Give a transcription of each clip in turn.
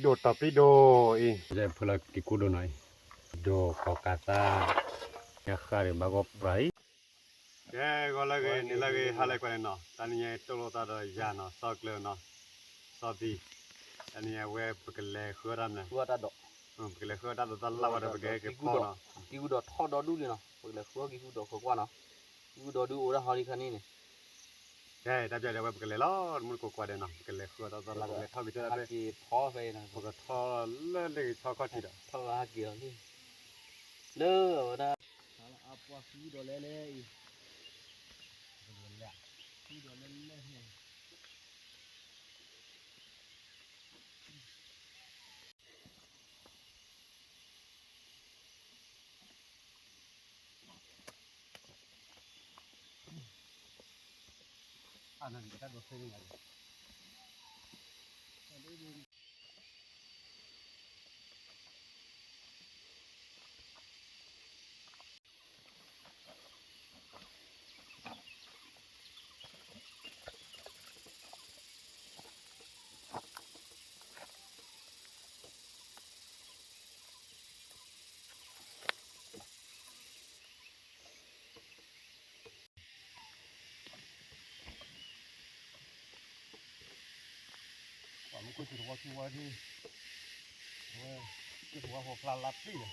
ဒိၣ်တီၤပျံၤဒိၣ်အံၤ, ဖုလီၤက့ၤကူဒိၣ်နီၤအံၤ, ဒိၣ်ကီၢ်ကးသး, ယဃၣ်ဒီးဘၣ်ကီးပြးအံၤ, ကဲ ဂီၤလၢအဂ့ၤ နံၤလၢအဂ့ၤ ဟါလၢအဂ့ၤနီၤ, တနံၤညါအံၤ တိၢ်လိာ်သးဒီးယၤနီၤ စီၤကျၢၤနီၤ, စီၤသံ, တနံၤညါအံၤဝဲပကလဲၤဃုအီၣ်တၢ်မနုၤ, ပကလဲၤဃုအီၣ်တၢ်ဒိးတၢ်လၣ်ဝဲဒီး ပကဟဲက့ၤဖီနီၤ, ကံၢ်ကူဒီးထီၣ်ဒီဒူၣ်လံနီၤ, ပကလဲၤဃုအီၣ်ကံၢ်ကူဒီးဃုကွၢ်နီၤ, ကံၢ်ကူဒီဒူၣ်အိၣ်ဒၣ်ဟီလံခါန့ၣ်န့ၣ် ကဲ တၢ်ပျၢ်ဒီးဝဲပကလဲၤလီၤ တမူတကိးကွၢ်ဒီးနီၤ, ပကလဲၤဃုအီၣ်တၢ်ဒိးတၢ်လၣ် ပကလဲၤထီၣ်က့ၤကၠီဒၣ်ဖဲ, ပကထီၣ်လၢလ့ၣ်က့ၤဆီခီၣ်ထံးဒီး ထီၣ်က့ၤအီၤလံ, လၢအဝဲဒၣ် အပှၤကံၢ်ကူဒီးလဲၤလဲၤအံၤ, ကံၢ်ကူဒီးလဲၤလဲၤန့ၣ် ပှၤမူခိၣ်စူၤတဝီခံဝီဒ်, အဝဲ, က့ၤပဝါဖီဖျါလါပ့ၢ်လီၤ,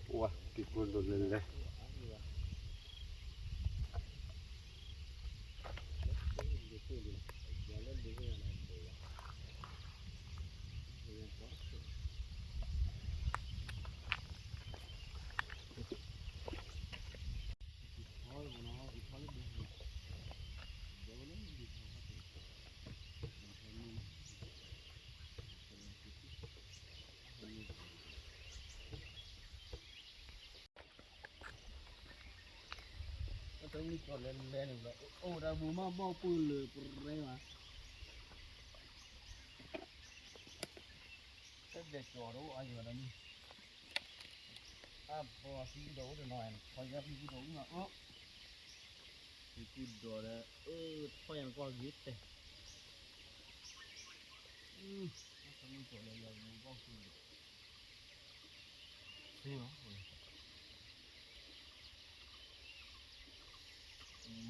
ဝါက့ၤကူဒိၣ်လဲၤလဲၤ တမ့ၢ်ကီၢ်လဲၤလဲၤန့ၣ်ဘျီ အိၣ်ဝဲဒၣ်မုၢ်မးဘီၣ်ပှၢ်လၢပရဲဘၣ်, တၢ်ဒဲးကၠီၤတအိၣ်အါယံၤဘၣ်ဒီးန့ၣ်, အပှၤဖံကဒီးအိၣ်တနီၤ, ခီယါဖံကဒီးအိၣ်မးအၢ, ဖံကဒီးဒီး အၢ ထီၣ်ယါနကွၢ်ဂ့ၤတဲာ်, တမ့ၢ်ကီၢ်လဲၤလဲၤမုၢ်ဘီၣ်ပှၢ်လၢ သ့မး,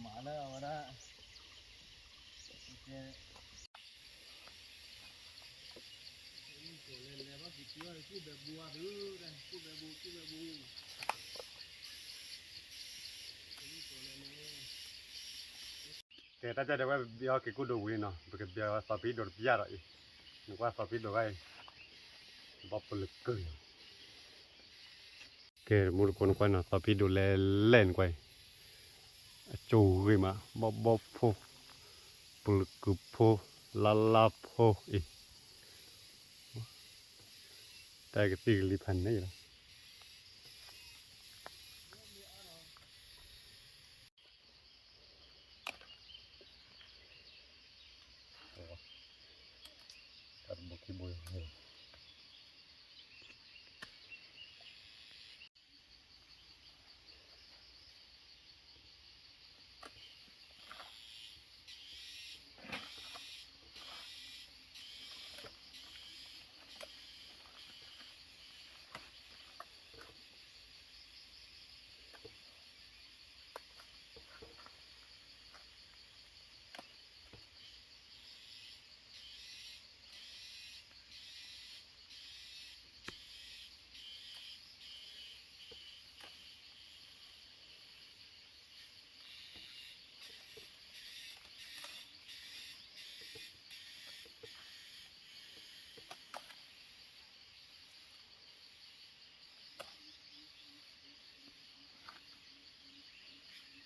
မၤလၢအဝဲဒၣ်, ကဲ, လဲၤလဲၤဘၣ်က့ၤက့ၤဘၣ် ကူၣ်ဘဲဘူးအါသု, ကူၣ်ဘဲဘူး ကူၣ်ဘဲဘူး, ကဲ တၢ်ကၢ်ဒဲးဝဲ ပဘၣ်က့ၤကူဒိၣ်ဝံၤနီၤ ပကဘၣ်သီဖံဒိၣ်တပျၢ်ဒီးအံၤ, နကွၢ်သီဖံဒိၣ်ဂၤအံၤ, ဘီၣ်ပလၢၤကုၢ်နီၤ ကဲ တမူတကိးနကွၢ်နီၤ သီဖံဒိၣ်လဲၤလဲၤနကွၢ်အံၤ, အကၠိဂ့ၤမး ဘီၣ်ဘီၣ်ဖိ, ပလၢၤကုၢ်ဖိ, လါလါဖိအံၤ, တၢ်ကသံၣ်ကလံၤဖးန့ၣ်လီၤ.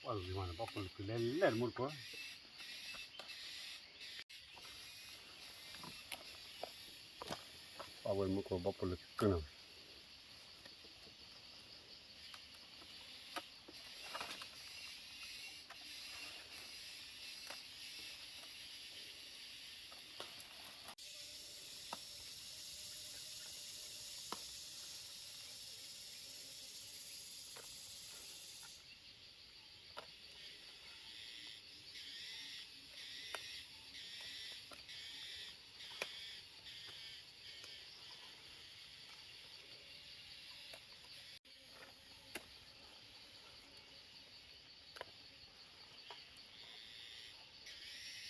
ပှၤဂ့ၤမးန့ၣ် ဘီၣ်ဖိလၢကုၢ်လဲၤလဲၤတမူတကိး, ပှၤဝဲတမူတကိး ဘီၣ်ဖိလၢကုၢ်နီၤ.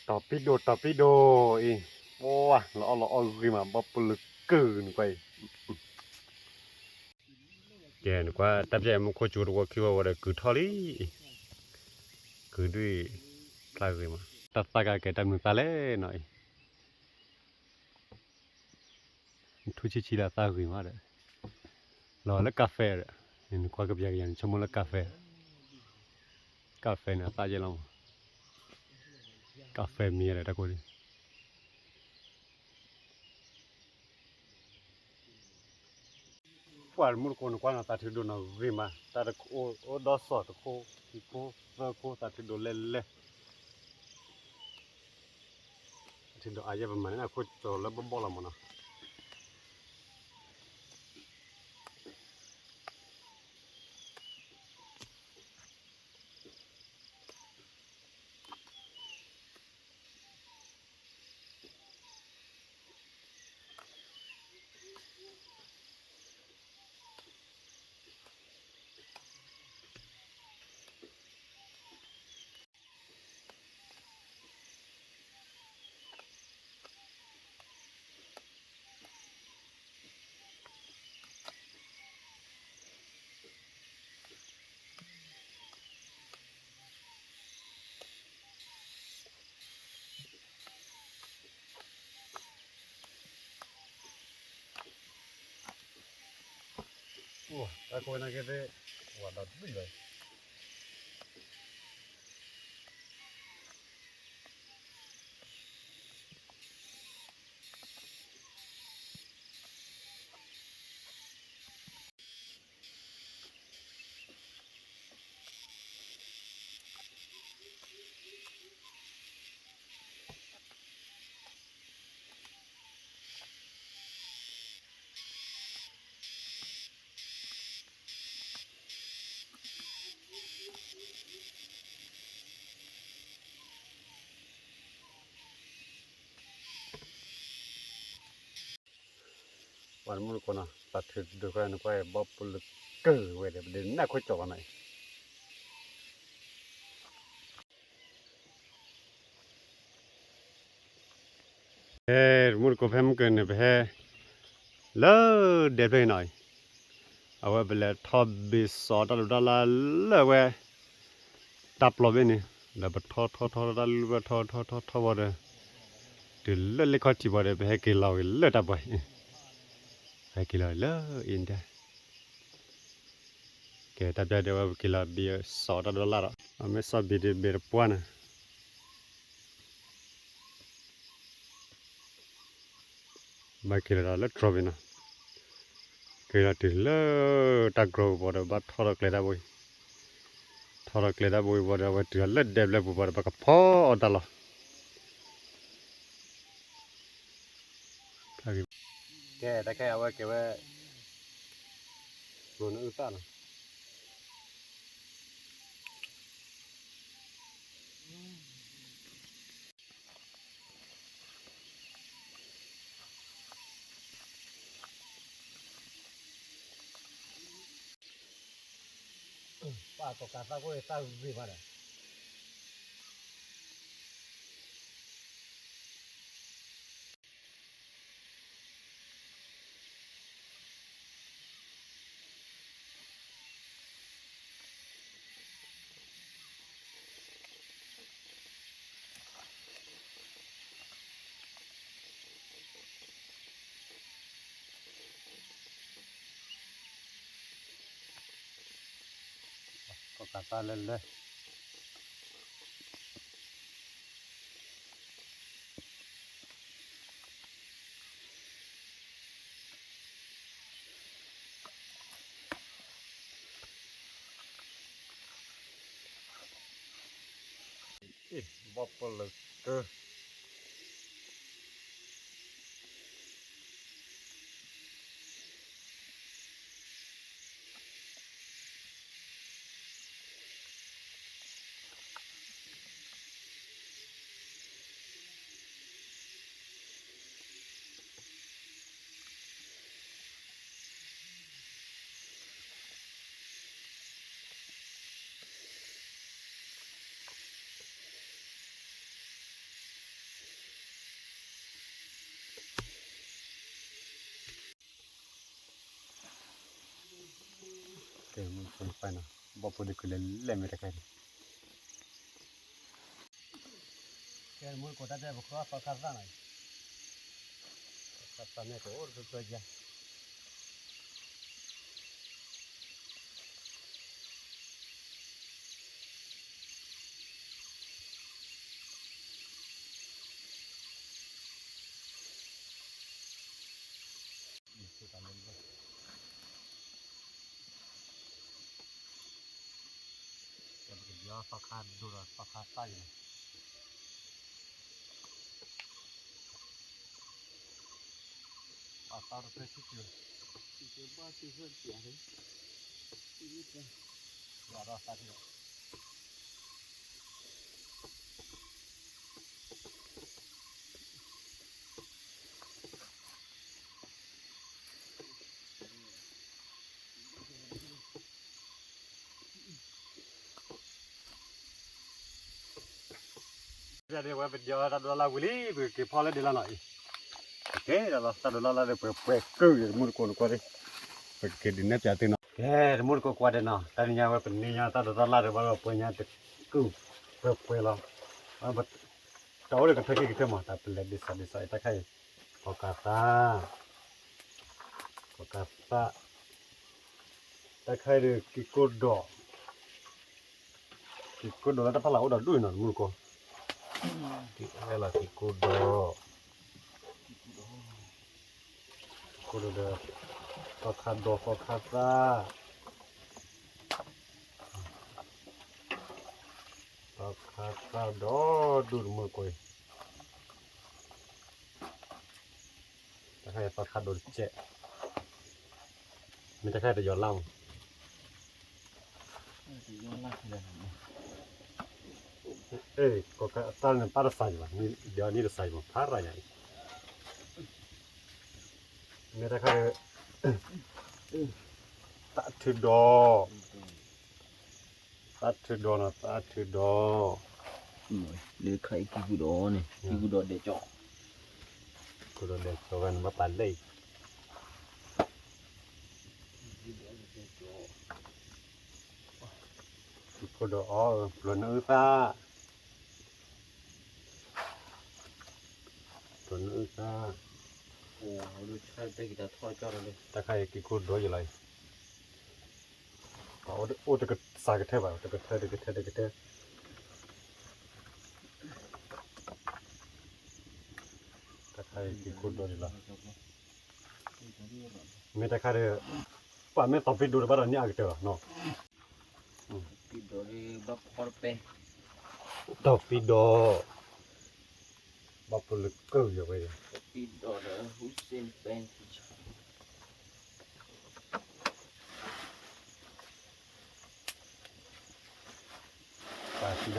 တီၤပံဒိၣ် တီၤပံဒိၣ်အံၤ, ပှၤလီၤအီၣ်လီၤအီၣ်ဂ့ၤမး ဘီပူၤလၢကုၢ်နကွၢ်အံၤ, ကဲနကွၢ် တၢ်ပျဲမူခိၣ်ကၠိတဝီခံဝဲဝဲဒီးကုၢ်ထီၣ်လံ, ကုၢ်ဒုး ဖျါဂ့ၤမး တၢ်သၣ်ကကဲတၢ်မုာ်သၣ်လဲၣ်နီၤအံၤ ထူဆံးဆံးလၢအသၣ်ဂ့ၤမးဒီး, လီၤလၢကါဖဲဒီး, နကွၢ်ကပျဲကယၤန့ၣ် ဆိကမိၣ်လၢကါဖဲ, ကါဖဲန့ၣ်အသၣ်ယဲၢ်လီၤမး, ကါဖဲမံၤဒီးတၢ်ကိၢ်လံ ပှၤမူတကိးနကွၢ်နီၤ သးထုးဒိၣ်နီၤဂ့ၤမး တၢ်တခိၣ်အိၣ်ဒီးစီၤတခိၣ် ခံခိၣ် သၢခိၣ် သးထုးဒိၣ်လဲၣ်လဲၣ်, သးထုးဒိၣ်အါယဲၢ်ပမၤန့ၣ် အခိၣ်ကၠီၤလၢဘီၣ်ဘီၣ်လီၤမးနီၤ. အိၣ် တၢ်ကိးဝဲနာ်က့သ့ၣ် ဝၤဒီးဒုၣ်လီၤ. ပှၤတမူတကိးနီၤ သးထုးဒိၣ်ခွဲနကွၢ်အံၤ ဘီပူၤလၢကုၢ်ဝဲဒီး ပဒုးနဲၣ်ခိၣ်ကၠီၤလီၤနီၤအံၤ. အဲ တမူတကိးဖဲမုၢ်ကၢၤန့ၣ် ပဟဲ လၢဒဲဖျၢၣ်အံၤနီၤအံၤ, အဝဲပလဲၤထီၣ်ဘ့ၣ်စီၤတၢ်ဒိးတၢ်လၢ်လၢဝဲ တၢ်ပျီဘ့ၣ်န့ၣ် ဒီးပထီၣ်ထီၣ်ထီၣ်တၢ်လူၢ်ဘၣ်ထီၣ်ထီၣ်ထီၣ်ထီၣ်ဝံၤဒီး တုၤလၢလ့ၣ်ခီၣ်ထံးဝံၤဒီး ပဟဲက့ၤလီၤက့ၤလၢတၢ်ပှၢ်အံၤ, ဟဲက့ၤလီၤလၢအံၤဒဲး ကဲ တၢ်ပျၢ်ဒဲးဝဲ ပက့ၤလီၤဘ့ၣ်စီၤတၢ်ဒိးတၢ်လၢ်ဒီး အမ့ၢ်စီၤဘ့ၣ်ဒ့ဘ့ၣ်တပှၢ်န့ၣ် ဘၣ်က့ၤလီၤဒီးလၢတြီၤဘ့ၣ်နီၤ, က့ၤလီၤတုၤလၢတၢ်ကြီပူၤဒီး ဘၣ်ထီၣ်ဒီးကျဲတၢ်ဘိအံၤ, ထီၣ်ဒီးကျဲတၢ်ဘိအံၤဘၣ်ဒီး အဝဲတုၤလီၤလၢဒဲဘျဲၣ်ပူၤဘၣ်ဒီး ပကဖီအီၣ်တၢ်လီၤ. ကဲ တၢ်ခဲအံၤအဝဲကဲဝဲ ကျိၤနအုၣ်သၣ်နီၤ. ပာ်ကီၤကးသၣ်ခိၣ်သၣ်ဂ့ၤမးဒီး ကီၤကးသၣ်လဲၣ်လဲၣ် ဘီပလၢကၢ ကီၤကးသၣ်လဲၣ်လဲၣ် မူတကိးနီၤ, ဘီၣ်ဖိဒုးကလဲၤလဲၣ်မ့ၢ်တခါန့ၣ်, ကဲမူတကိးတၢ်တဲပဃီသီခါသၣ်နီၤ, သၣ်မ့ၢ်ကအိၣ်တဖျၢၣ်ဖျၢၣ်ယါ သီခါဒိၣ်ဒီးသီခါသၣ်ယၤ, ပှၤသီတဖျၢၣ်ဆံၣ်တုၤ, ဆံၣ်တုၤဘၣ်တုၤဖျၢၣ်တပျးလံ, ယၤဒီးသးထံၣ်ဒီး ဝဲပဒိးတၢ်ဒိးတၢ်လၢ်ဝံၤလံ ပကက့ၤဖီၣ်လၢဒံးလၢ်နီၤအံၤ, ကဲဒီးလီၤ တၢ်ဒိးတၢ်လၢ်ဒီးပှဲၤပှဲၤကုၢ် တမူတကိးနကွၢ်လံ, ပကက့ၤဒုးနဲၣ်ပၠးသုနီၤ, ကဲတမူတကိးကွၢ်ဒီးနီၤ တၢ်နံၤညါဝဲပန့ၢ်ညါတၢ်ဒိးတၢ်လၢ်ဒီးဘၣ်ဒီးပှဲၤညါတကုၢ် ပှဲၤပှဲၤလီၤ, တၢ်အိၣ်ဒီးကထၢခံကထၢမး တၢ်ပလဲၤဒ်သိးဒ်သိးအံၤ တၢ်ခါအံၤ ပီကၤသၣ် ပီကၤသၣ်, တၢ်ခါအံၤဒီးက့ၤကိၢ်ဒီး, က့ၤကိၢ်ဒီးလၢတၢ်ဖးလၢ်အိၣ်ဒီးဒူၣ်အံၤနီၤ တမူတကိး, က့ၤလီၤက့ၤကိၢ်ဒီး, က့ၤကိၢ်ဒီးဒီး, သီခါဒီးသီခါသၣ်, သီခါသၣ်ဒီးဒူၣ်တမူတကိးအံၤ တၢ်ခါအံၤသီခါဒိးတကဲး, မ့ၢ်တၢ်ခါအံၤတယီၤလၢ်မး, အဲ ကိးကးအတၢ်န့ၣ်ပၢ်တစးယံၤဘၣ်, ဒီးနံၣ်တစးယံၤမး ဖးရၤညါအံၤ, မ့ၢ်တၢ်ခါအံၤ သၣ်ထုဒီး သၣ်ထုဒီးနီၤ သၣ်ထုဒီး, လၢခါအံၤကံၢ်ကူဒီးန့ၣ် ကံၢ်ကူဒီးဒဲးကၠီ, ကံၢ်ကူဒီးဒဲးကၠီဂၤန့ၣ်ဘၣ်ပာ်လဲၣ်အံၤ, ကံၢ်ကူဒီးအီၤ ပျိၤနအုၣ်သၣ် ပျိၤနအုၣ်သၣ်, တၢ်ခါအံၤက့ၤကိၢ်ဒီးယလီၤအံၤ, အိၣ်တကစၢ်ကထၢဘၣ် တကထၢတကထၢတကထၢ, တၢ်ခါအံၤက့ၤကိၢ်ဒီးယလီၤ, မ့ၢ်တၢ်ခါဒီး ပှၤမ့ၢ်သီပ့ၤဒိးတဘၣ်ဒီး န့ၢ်အကတၢၢ်လီၤနီၤ, သီပ့ၤဒိး, ဘၣ်ဖိလၢကၢၢ်ယဝဲ, ပှၤစံး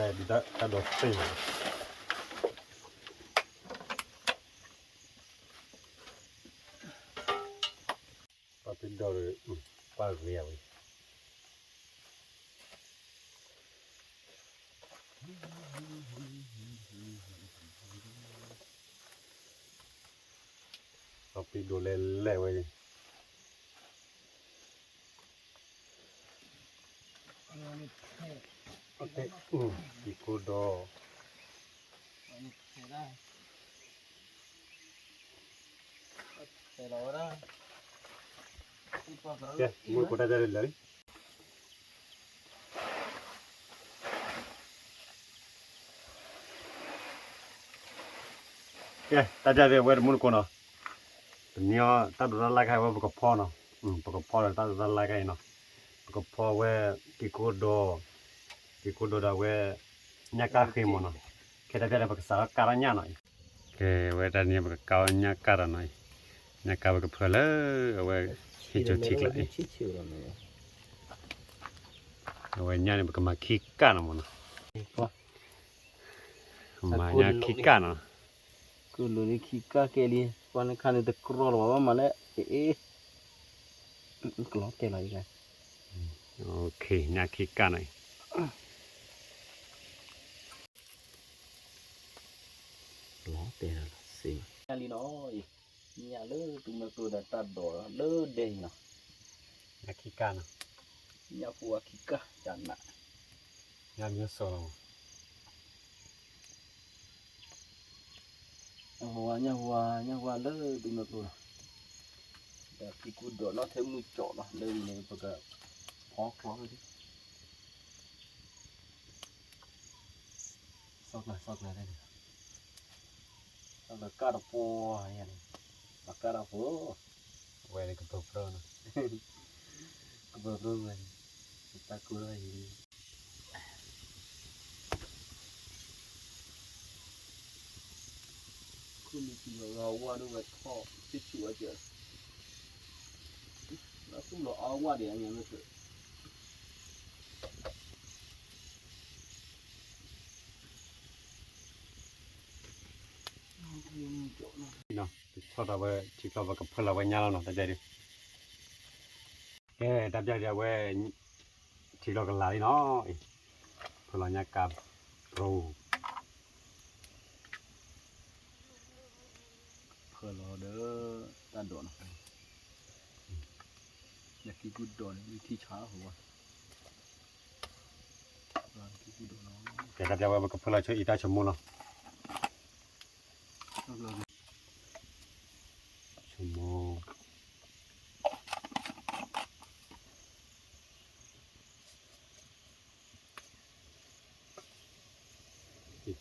ဒၣ်ဒ်တၢ်ဒိးသ့ၣ်မး, ပှၤပ့ၤဒိးဒီး ပှၤဂ့ၤအဝဲ, ပှၤပ့ၤဒိးလဲၤလဲၤဝဲ, ကံၢ်ကိၢ်ဒီး, ကဲ မူတကိးတၢ်တဲလၢလၢာ်လံ, ကဲ တၢ်တဲဒ်ဝဲတမူတကိးနီၤ, ပန့ၢ်အီၤတၢ်ဒိးတၢ်လၢ်ခါအံၤဝဲပကဖီနီၤ, ပကဖီဒီးတၢ်ဒိးတၢ်လၢ်ခါအံၤနီၤ, ပကဖီဝဲက့ၤကိၢ်ဒီး, က့ၤကိၢ်ဒီးဒၣ်ဝဲ ညၣ်ကၢ်ဃ့မးနီၤ, ခဲတၢ်တဲဒီးပကစးထီၣ်ကၢ်ထီၣ်ညၣ်နီၤအံၤ, ကဲ ဝဲတၢ်န့ၣ်ပကကၢ်အီၤညၣ်ကၢ်ဒီးနီၤအံၤ, ညၣ်ကၢ်ဝဲကဖၢလၢ အဝဲ ဟ့ၣ်ကၠိထံကျါအံၤ အဝဲညၣ်န့ၣ် ပကမၤခံကၢ်နီၤမးနီၤ, မၤညၣ်ခံကၢ်နီၤ, ကလိၤလၢခံကၢ်ကဲလံ, ပှၤန့ၣ်ခါန့ၣ်တကြီလၢၤဘၣ် ဘၣ်မၤလဲၣ်, အ့ ကလီၤတဲာ်လီၤအံၤ, ညၣ်ခံကၢ်နီၤအံၤ, လီၤတဲာ်လီၤစ့, ညၣ်လံနီၤအံၤ, ညၣ်လၢတူၢ်မ့ၢ်ကျိဒီးတၢ်ဒိးလၢဒဲအံၤနီၤ, ညၣ်ခံကၢ်နီၤ, ညၣ်ဖိဝါခံကၢ် ကနး, ညၣ်မ့ၢ်စီၤလီၤ, ညၣ်ဖိဝါ ညၣ်ဖိဝါ ညၣ်ဖိဝါလၢဒူမ့ၢ်ကျိလီၤ, ဒီးကံၢ်ကူဒိးနီၣ်ထဲမုၢ်ကၠီၣ်လီၤ လၢန့ၣ် ပကဖီကျီလီၤ, စီကျါ စီကျါန့ၣ် စီကျါကၢ်တပီၤယၤန့ၣ်, ပကၢ်တပီၤ ဝဲန့ၣ်ကပၢၤပြၢနီၤ, ကပၢၤပြၢဝဲန့ၣ်, တၢ်ကူလီၤယံၤ, ခိၣ်နံၤထံလီၤဂၤဝါဒိၣ်ဝဲထီၣ် သ့ၣ်ဆူၣ်အီၤကၢၤ, လၢသူၣ်လီၤအါဝါဒံးအညါမ့ၢ် ဆီၣ်ထီၣ်ဝဲထံကျိ ပကဖၢလီၤဝဲညါလီၤနီၤ တၢ်ပျၢ်ဒုး, ကဲ တၢ်ပျၢ်ဒုး အဝဲ ထံကျိကလၤလံနီၤ, ဖၢလီၤညါကါပျိ ဖၢလီၤဒီး တၢ်ဒိးနီၤ, ယကံၢ်ကူဒိးန့ၣ် ထံဆါလီၤ, ကဲ တၢ်ပျၢ်ဝဲ ပကဖၢလီၤဆိအံၤတၢ်ဆိကမိၣ်နီၤ, ဆိကမိၣ်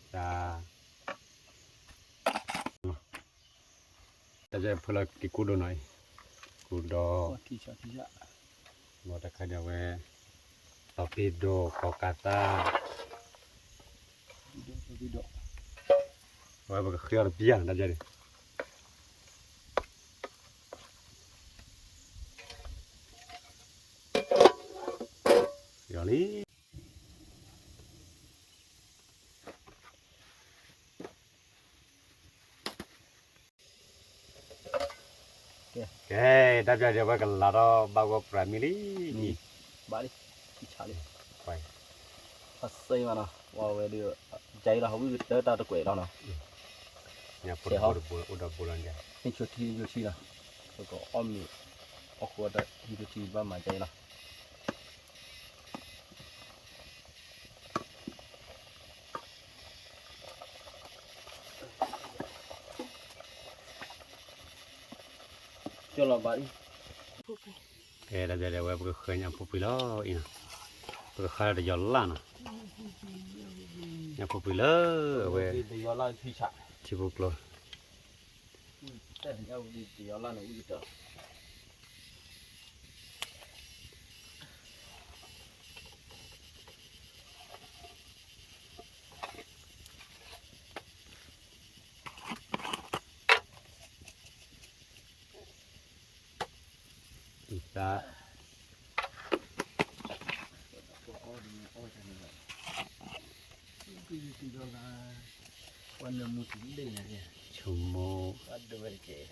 တၢ် တၢ်ပျၢ်ဖၢလီၤကံၢ်ကူဒိးနီၤအံၤ, ကူဒိး, ဘီတခါဒံးဝဲ, လီၤပံဒိး ကီၤကးသၣ်, အဝဲပကဃ့အီၤတပျၢ်နီၤ တၢ်ပျၢ်ဒုး လီၤလံ. ကဲ တၢ်ပျၢ်ဒုး အဝဲကလၤထီၣ်ဘၣ်ဂီၢ်ပြးမံလံ, ဘၣ်လံ, ဆါလံ, ဆါစ့မးနီၤ, ဝဲဒုး ကဲလီၤ ဝံၣ်ကတၢၢ်တၢ်တကွဲးလီၤနီၤ, အိၣ်ဒီးဘိလီၤ, ဟံၣ်ဆိထံ ဟံၣ်ဆိထံလီၤ, ပကအီၣ်မ့ၤ အီၣ်ဃိတၢ် ဟံၣ်ဆိထံဘၣ်မၤကဲလီၤ. ကၠီလီၤဘၣ်အံၤ, ကဲ တၢ်ပျၢ်ဒုး အဝဲပကဃၢညၣ်ဖိပှ့ၤလီၤအံၤနီၤ, ပကဃၢတယီၤလၣ်နီၤ, ညၣ်ဖိပှ့ၤလၢအဝဲ ထံဖိကျိ တယီၤလၣ်န့ၣ်ဝံၣ်ကတၢၢ် သၣ် ဆိကမိၣ် တယ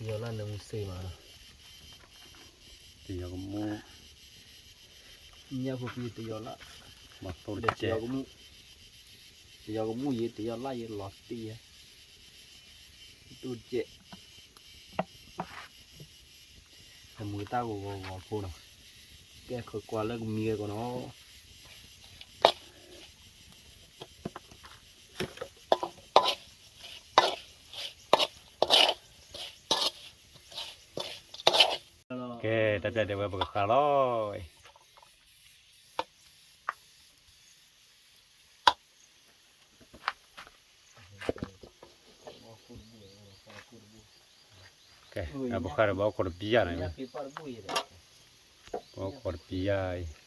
ီၤလၢနမူစ့မးနီၤ, တယီၤကမူၣ်, ညၣ်ဖိပှ့ၤတယီၤလၢ, ဘၣ်သိၣ်တကဲ, တယီၤကမူၣ်ယဲ တယီၤလၢ်ယဲ လီၤတံၢ်ယဲ, သိၣ်တကဲ, အမူတၢ်ဂီၤဂီၤဂီၤဖိနီၤ, ကဲ ဃုကွၢ်လၢကမံၤဝဲကီးနီၤ. ကဲ တၢ်ပျၢ်ဒုး ဝဲပကဃၢလီၤ. ကဲ ပဃၢဒီး ဘၣ်အိၣ်ခိးတပျၢ်န့ၣ်, ဘၣ်အိၣ်ခိးတပျၢ်အံၤ.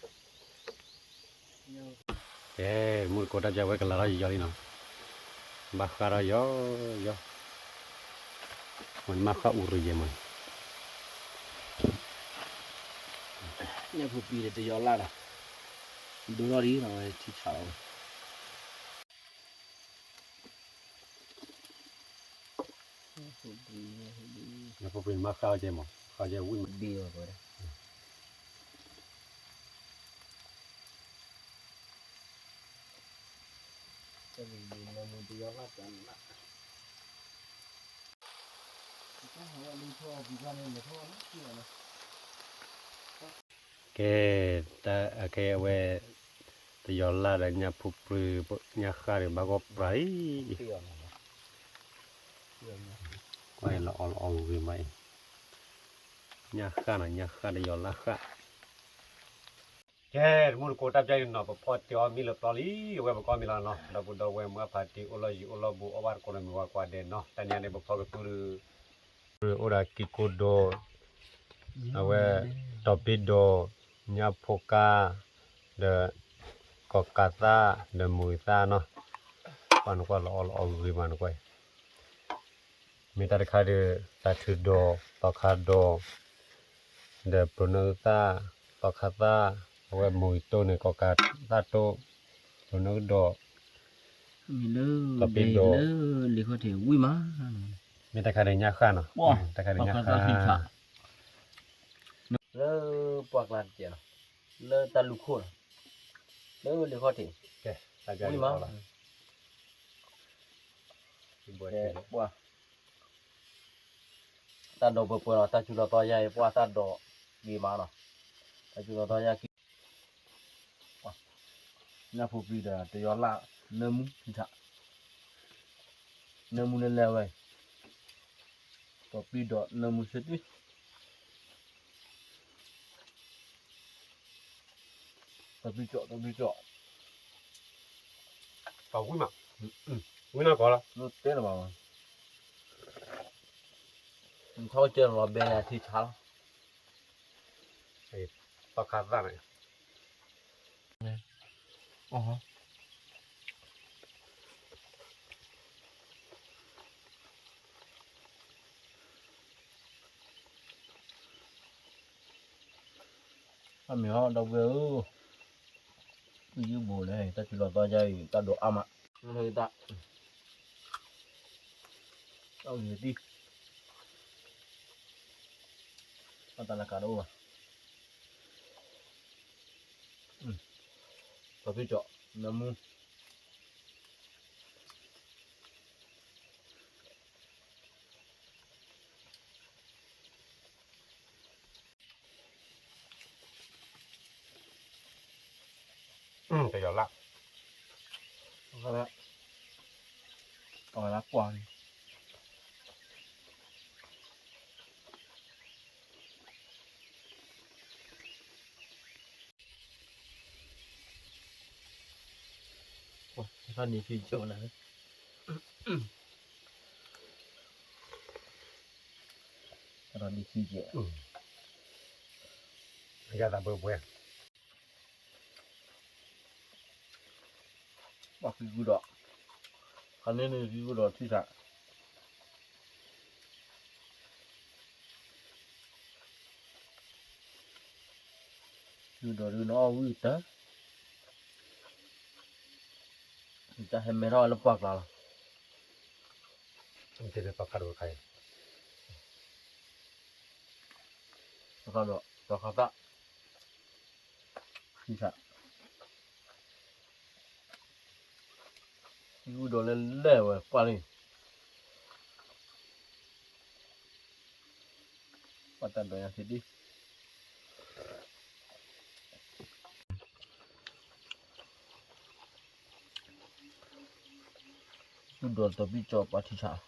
ကဲ မုၢ်တကိး တၢ်ပျၢ်ဝဲကလၤထီၣ်ယီၤလံနီၤ, ဘၣ်ဃၢထီၣ်ယီၤယီၤ, မ့ၢ်နမၤဃၢအူရယဲမး, ညၣ်ဖိပှ့ၤဒီးတယီၤလၢ်နီၤ, ဒိၣ်ထီၣ်ဒ်နီၤ ဝဲထံဆးလီၤဝဲ. ညၣ်ဖိပှ့ၤန့ၣ်မ့ၢ်ဃၢအီၤကဲမး, ဃၢအီၤကဲဝံၣ်မး, တယီၤလၢ်, တယီၤလၢ်, တယီၤလၢ်, ကဲ, တၢ်အခဲအံၤအဝဲ တယီၤလၢ်ဒီးညၣ်ဖိပြံ ညၣ်ဃၣ်ဒီးဘၣ်ဂီၢ်ပြးအံၤ, ကွၢ်လီၤအီၣ်လီၤအီၣ်ဂ့ၤမးအံၤ, ညၣ်ဃၣ်နီၤ ညၣ်ဃၣ်တယီၤလၢ်ဃၣ် ကဲ, တမူတကိးတၢ်ပျၢ်အံၤနီၤ ပဖီတ့ၢ်အီၣ်မ့ၢ်လၢပျီလံ အဝဲပကအီၣ်မ့ၢ်လီၤနီၤ ဒီပုၢ်ဒီဝဲၢ်မုၢ်အဖါတံၢ်အိၣ်လီၢ်ယံၤအိၣ်လီၢ်ဘူး အီၣ်ဘၣ်တကိးဒီးမုၢ်ဝါကွၢ်ဒဲးနီၤ တနံၤအံၤန့ၣ် ပဖီကသူဒီး အိၣ်ဒီးကံကိဒိၣ်, အဝဲ တီၤပ့ဒိၣ်, ညၣ်ဖိကၢ်, ဒီး ကီၢ်ကးသၣ်, ဒီးမုၢ်ဂံၢ်သၣ်နီၤ, ပှၤနကွၢ်လီၤအီၣ်လီၤအီၣ်ဂ့ၤမးနကွၢ် မ့ၢ်တၢ်တခါဒီး သးထုးဒိၣ်, သီခါဒိၣ်, ဒီးပျိၤနၢသၣ်, သီခါသၣ်, အဝဲမုၢ်ဂံၢ်တိၢ်န့ၣ် ကီၢ်ကးသၣ်တိၢ်, ပျိၤနၢဒိၣ်, တီၤပ့ဒိၣ်, လၢလံာ်ခီၣ်ထံးဝံၣ်မး, မ့ၢ်တၢ်တခါဒီးညၣ်ဃၣ်နီၤ, တၢ်တခါဒီးညၣ်ဃၣ် လၢပှၢ်ကျါတကဲးလီၤ, လၢတၢ်လူၢ်ခိၣ်လီၤ, လၢလံာ်ခီၣ်ထံး, ဝံၣ်မး, ပှၢ် တၢ်ဒိးပှဲၤပှဲၤလီၤ တၢ်စူၤလီၤသီယါအံၤ ပှၢ်သၣ်ဒိးဂ့ၤမးနီၤ, တၢ်စူၤလီၤသီယါခံ, ညၣ်ဖိပြံဒီးတယီၤလၢ် နၢမူထံထး, နၢမူလၢလဲၢ်ဝဲ, တီၤပ့ဒိၣ်နၢမူဆ့တံၢ် တဘျုးကၠီၣ် တဘျုးကၠီၣ်, ပှၤဝံၣ်မး, ဝံၣ်နီၢ်ကီၢ်လီၤ, တဲလီၤဘၣ်, ထီၣ်ကၢလီၤဘဲလၢထံဆါလီၤ, သီခါသၣ်န့ၣ် အမ့ၢ်ဟီဒီပုၢ်ဝဲၢ်ဧၢ, ယုၢ်ဘိးလဲၣ် တၢ်စူၤလီၤသီယါအံၤ တၢ်ဒိးအါမး, တၢ်ဂ့ၤတံၢ်, တၢ်တၢ်လၢကးတအိၣ်ဘၣ်, တီၤပ့ကၠီၣ် နၢမူ တယီၤလၢ်, အဝဲလၢကွၢ်န့ၣ် တၢ်ဒံးခံကဲးနၤ, တၢ်ဒံးခံကဲး, ယသးပှဲၤပှဲၤ, ဘၣ်ဃံဃုဒီး, ခါန့ၣ်န့ၣ်ဃံဃုဒီးထံဆး ဃုဒီးဒုးနအီၣ်ဝံၣ်တၢ်, တၢ်ဟဲမဲထီၣ်လၢပှၢ်ကျါလီၤ, သီခါဒိၣ်ခါအံၤ, သီခါဒိၣ် သီခါသၣ် ထံဆး ဃုဒီးလၢလဲၢ်ဝဲကွၢ်လံ, ပှၤတၢ်ဒိးညါသ့ဒံး, ဃုဒီးတီၤပ့ကၠီၣ်ပှၤထံဆး,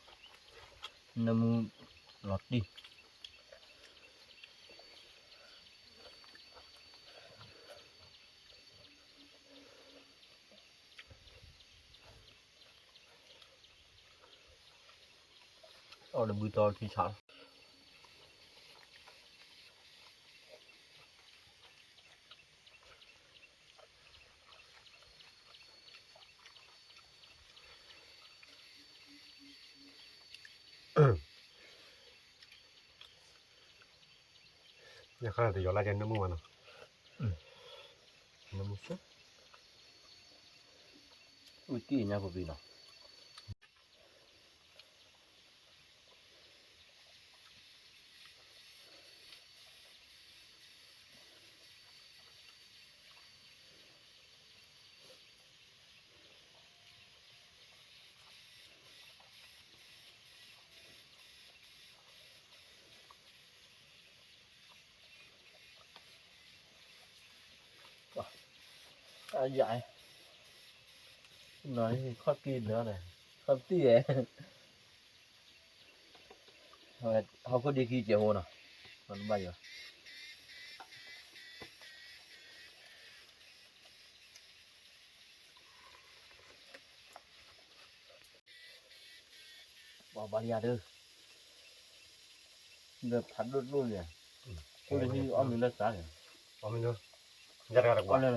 နၢမူလီၤတံၢ် အီၣ်တဘုသီထံဆးလီၤ, ညၣ်ဃၣ်န့ၣ်တယီၤလၢ်ကဲနၢမူမးနီၤ, နၢမူဆူ, အူတံၢ်ညၣ်ဖိပံနီၤ. ယၤ, နီၤ ခီၣ်က့ၤလၢန့ၣ်, ခီၣ်ပတံၢ်ယဲၢ်, ဟီၣ်ခိၣ်ဒ့ခံကဲးဖိနီၤ, နဘၣ်ယၤ ပှၤဘၣ်လံယၤဒုး, ဒီးဖးဒိၣ်ဒိၣ်န့ၣ်, အိၣ်လၢဟံၣ်အီၣ်မ့ၤလၢစးန့ၣ်, အီၣ်မ့ၤလၢ, ယတဂၤတကွၢ်, တဂၤ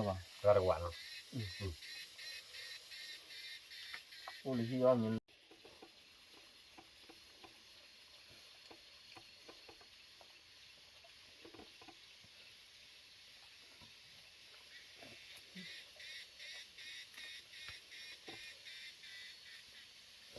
တကွၢ်နီၤ, အိၣ်လၢဟံၣ်အီၣ်မ့ၤ ဖီတၢ်ကသံၣ်လဲၤလဲၤလ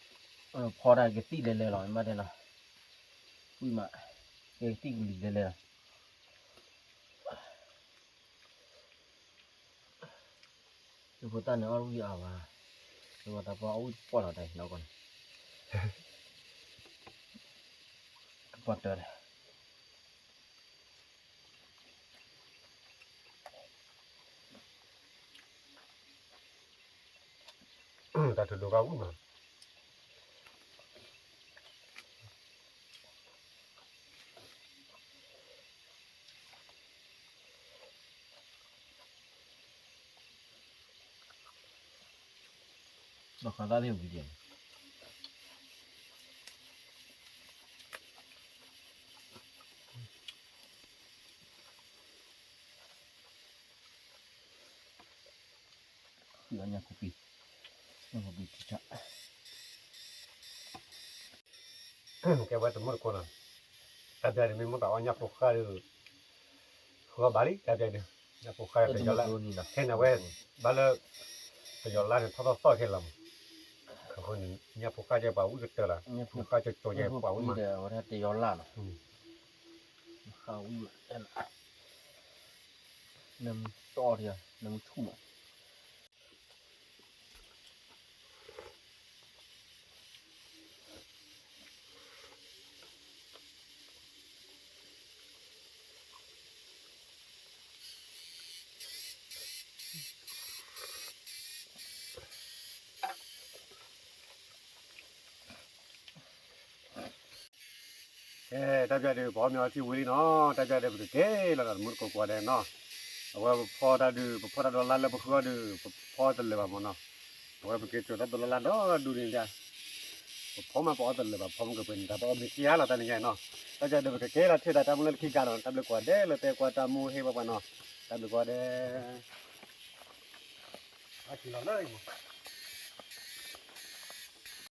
ီၤ မ့ၢ်တဲနီၤ, ဝံၣ်မး, ကသံၣ်ကလံၤလဲၤလဲၤလီၤ, ယဖိသၣ်န့ၣ်အီၣ်ဝံၣ်အါဘၣ်, ယဖိသၣ်ပှၢ်အီၣ်ဝံၣ်တပှၢ်လီၤတၢ်နီၢ်ကီၢ်န့ၣ်, ကပှၢ်တၢၢ်ဒီး တၢ်ထုးဒိၣ်ကဝံၣ်မး, ဘၣ်ဃးသးသ့ၣ်ဝံၤဒံး, ညၣ်ဖိပံ, ညၣ်ဖိပံထံဆး, ကဲဝဲတမုၢ်တကိးနီၤ, တၢ်ပျၢ်ဒုးမ့ၢ်မိၢ်တၢ်အီၣ်ညၣ်ဖိဃၢ်ဒုး, ဃုအီၣ်ဘၣ်လံ တၢ်ပျၢ်ဒုး, ညၣ်ဖိဃၢ်တယီၤလၢ်, ခဲန့ၣ်ဝဲ, ဘၣ်လၢ, တယီၤလၢ်န့ၣ်ထီၣ်ထီၣ်သီၣ်ခဲလီၤမး, အဃိန့ၣ် ညၣ်ဖိဃၢ်ကဲပှၤဝံၣ်ကတၢၢ်လီၤ, ညၣ်ဖိဃၢ်ကၠိကၠိကဲပှၤဝံၣ်မး, တယီၤလၢ်လီၤ, ဃၢ်ဝံၣ်မး, နမ့ၢ်တီၢ်ဒီး နမ့ၢ်ဆူၣ်မး ကဲ တၢ်ပျၢ်ဒုး ပအီၣ်မ့ၤအီထံဝံၤလံနီၤ, တၢ်ပျၢ်ဒုး ပကက့ၤလီၤဒီး တမုၢ်တကိးကိးဂၤဒဲးနီၤ, အဝဲပဖီတၢ်ဒုး ပဖီတၢ်ဒီးလါလၢပဃုအီၣ်ဒုး ပဖီတလၢာ်ဘၣ်မးနီၤ, အဝဲပက့ၤစိာ်တၢ်ဒီးလါလၢဒီဒူၣ်န့ၣ်ဒၣ်, ပဖီမးပအီၣ်တလၢာ်ဘၣ် ဖီမ့ၢ်ကပှဲၤန့ၣ် တၢ်ပအီၣ်မ့ၤက့ၤဧါလီၤတၢ်န့ၣ်ညါနီၤ, တၢ်ပျၢ်ဒုး ပကက့ၤလီၤထံၣ်သးတၢ်မူလၢလၢခံကါနီၤ, တၢ်ဘျုးကိးဂၤဒဲးလၢတဲကွၢ်တၢ်မူဟ့ၣ်ပှၤပှၤနီၤ, တၢ်ဘျုးကိးဂၤဒဲး, အက့ၤလီၤလၢအံၤမး